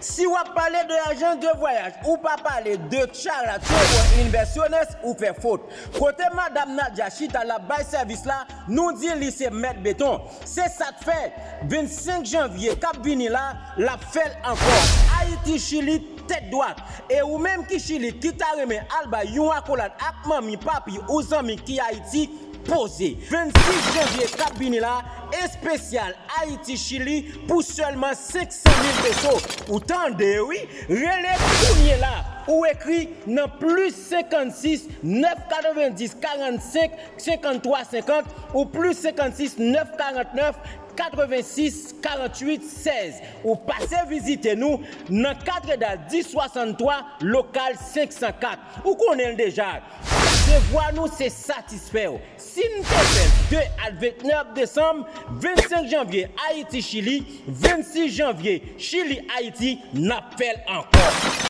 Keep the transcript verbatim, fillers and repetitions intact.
Si w ap pale de ajans de vwayaj, ou pa pale de Tchara Travel Investments, ou fè fot. Kote madanm Nadia chita l ap bay sèvis la, nou di li se mèt beton. Se sa k fè, vennsenk janvye k ap vini la, l ap fè l ankò. Ayiti Chili tèt dwat. E ou menm ki Chili, ki ta renmen al bay yon akolad ak manmi, papi ou zanmi ki Ayiti, poze. Vennsis janvye k ap vini la, espesyal Ayiti Chili pou sèlman senk san mil peso. Ou tande wi, rele kounye la. Ou ekri nan plis senkannsis nèf katrevendis karannsenk senkanntwa senkant ou plis senkannsis nèf karantnèf katrevensis karannwit sèz. Ou pase vizite nou nan katedral dis swasanntwa, lokal senk san kat. Ou konnen l deja. Devwa nou se satisfè w. Si n te fè l de a vennèf desanm, vennsenk janvye Ayiti Chili, vennsis janvye Chili Ayiti, n ap fè l ankò.